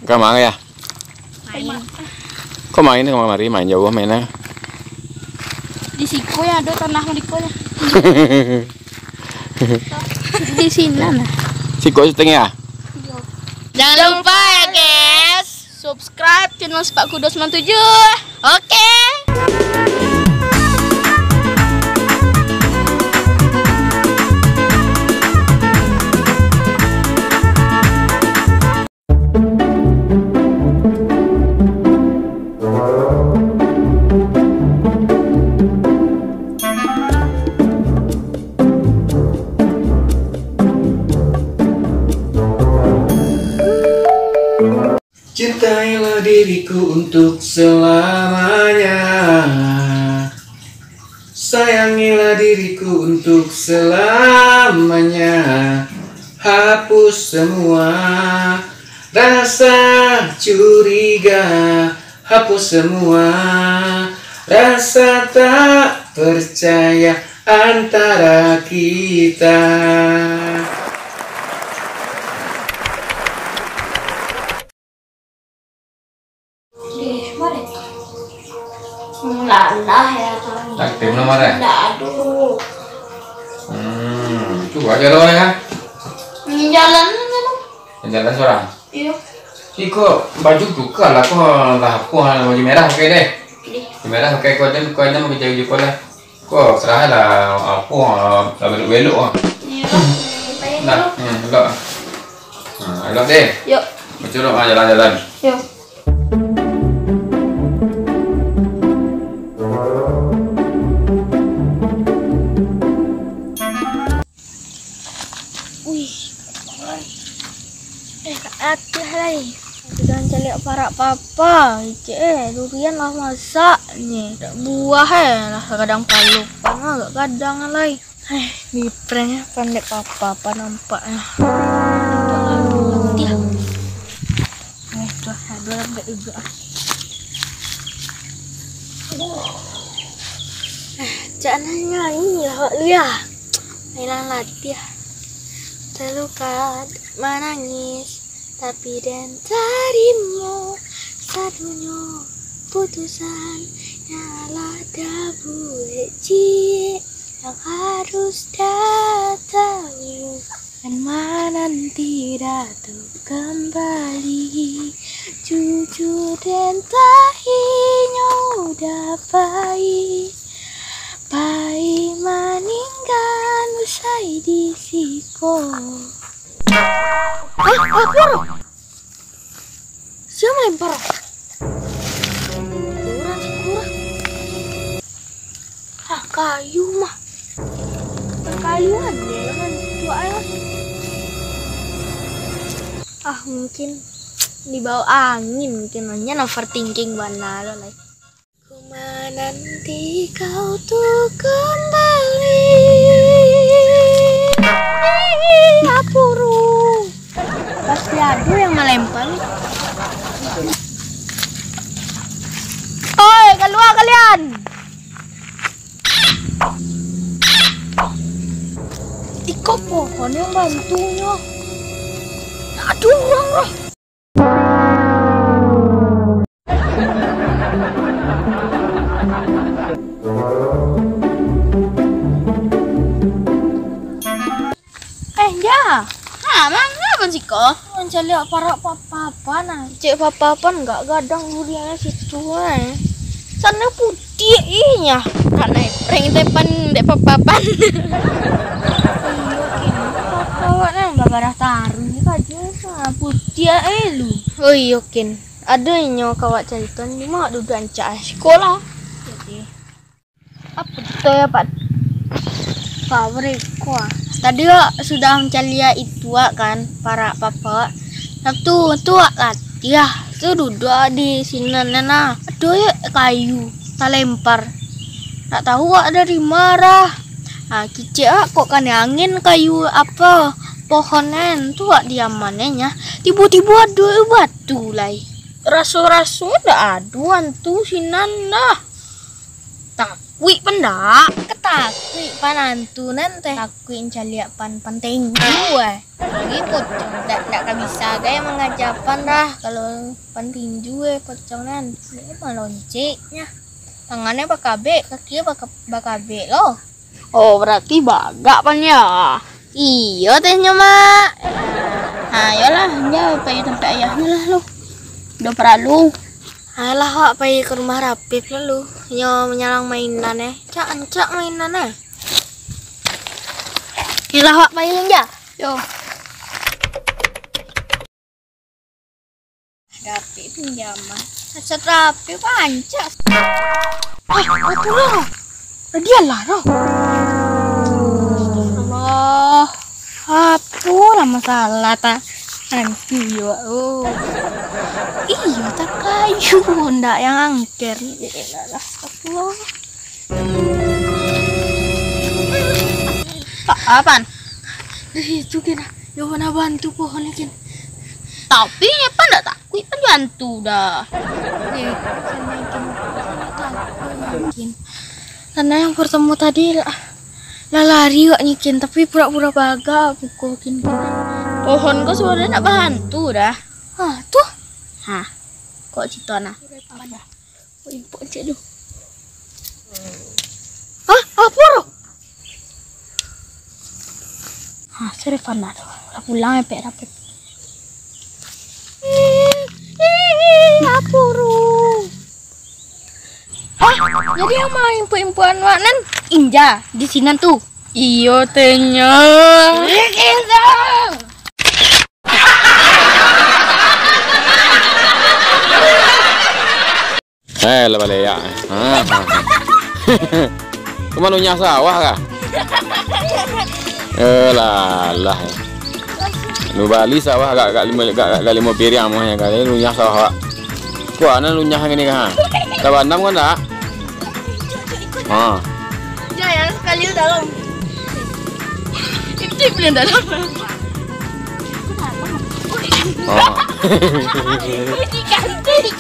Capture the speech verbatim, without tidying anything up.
Ka ma yo? Main. Kok main kamari, main jauah mainnya? Di siko yang ada tanah mereka lah. Di sini lah. Siko setengah. Jangan lupa ya, guys, subscribe channel Sepak Kudo sembilan tujuh. Oke. Cintailah diriku untuk selamanya. Sayangilah diriku untuk selamanya. Hapus semua rasa curiga. Hapus semua rasa tak percaya antara kita. Deh, mari. Lalah ya, Kang. Aktif belum, Mare? Ndak, aduh. Hmm, tu aja lo ya. Ini jalan aja lo. Jalan seorang? Iya. Iko baju tukar lah, ko lah, ko baju merah pakai deh. Deh. Baju merah pakai, ko aja, ko aja pakai baju ko lah. Ko, serah lah, apo, ah, lah belok-belok ah. Iyo, payah. Nah, dulu. Hmm, elok. Nah, elok deh. Yok. Mencolok ah, jalan-jalan. Yok. Wih, eh, ka ateh lai. Sudah mancaliak parak papa, icek eh, durian lah masak ni. Dak buah eh, lah gadang palupan, agak gadang lai. Eh, di prank eh, pandek papa, apa nampak eh. Dia. Eh, tu, dua lambek juga. Eh, cak nanya ni lah, Wak Lia. Hilang latih. Terluka, manangis, tapi den tarimo sadonyo putusan yang lah dah buek ciek yang harus dah tahu. Dan mananti Datu kembali, jujur den tahinyo udah pai. Pai maninggan usai di siko. Hah? Apo? Sia malempar? Kurang, kurang. Ah, kayu mah. Kayu aja lah, tuak aja. Ah, mungkin dibawa angin, mungkin hanya overthinking bana lo lah. Ku mananti kau tu kembali. Ih, apuru. Pasti ada yang melempar. Oi, keluar kalian. Iko pohon yang bantunyo. Aduh, urang lah. Eh, ja. Ha, manga bang siko? Mancaliak parak papa-papa nah. Cek papa-papa enggak gadang duriannya situ, eh. Sana putiak inya. Nak naik prank tepan dek papa-papa. Iyo, kin. Papa awak nah bagarah taruih kajo. Ha, putiak eh lu. Oh iyo, kin. Ado inyo ka awak carito, di ma awak duduak rancak eh. Sikolah. Apo carito yo, Pak? Pak, bariko ah. Tadi wak sudah mancaliak itu wak kan, parak papa wak. Nah tu, tu wak latiah. Tu duduak di sinan nah. Ado yo kayu talempar. Ndak tahu wak dari ma. Ah, kicek wak kok kanai angin kayu apo, pohon en. Tu wak diamannya. Tibo-tibo ado batu lai. Raso-raso ndak ado antu sinan dah. Takut. Wik, pandak. Katakuik pan antu nan teh. Takuik mancaliak pan, pan tinju eh. Jadi pocong, dak, dak ka bisa gai mangaja pan dah. Kalau pan tinju eh pocong nan. Dia malonceknya. Tangannya bakabek, kakinya baka-, bakabek lo. Oh, berarti bagak pan ya? Iyo teh nyo, Mak. Ha, iyolah, nyo pai tampek ayahnyo lah lu. Udah paralu. Ayolah, awak pai ka rumah Rapip lalu. Nyo manyalang mainan eh. Cak ancak mainan eh. Iyolah, awak pai, Linja. Yo. Rapik pinjaman. Acat Rapik pancak. Ah, apo lah? Radian lah, roh. Astagfirullah. Apo lah masalah ta? Nanti yo, oh. Iyo, tak kayu, ndak yang angker. Astagfirullah. Apan? Dari itu kena, yo pernah bantu pohon ni, Kin. Tapi, nyo pan ndak takuik pan diantu dah. Eh, sama Kin, ndak takuik, Kin. Karena yang pertama tadi lah, lah lari agaknyo, Kin, tapi pura-pura bagak muko, Kin, Kin. Pohon ko sebenarnya ndak bahantu dah. Hah, tuh? Hah, kok cito nah? Impok cek tu. Hah? Apo tu? Hah, sudah panas tu. Lah pulang epek dapet. Apo tu? Hah? Jadi yang main impok-impokan wak nan inja di sinan tu? Iyo, tenyo. Eh, lah baleak. Ha, ha, ha. Cuma lunyah sawah kah? Eh, lah, lah. Lu bali sawah agak, agak limo, agak, agak limo piriang mah ya kali. Lunyah sawah, Wak. Kuah, nah lunyah gini kah? Lah banam kan tak? Ha. Jangan sekali dalam. Itu yang dalam. Ha. Bunyi kantik.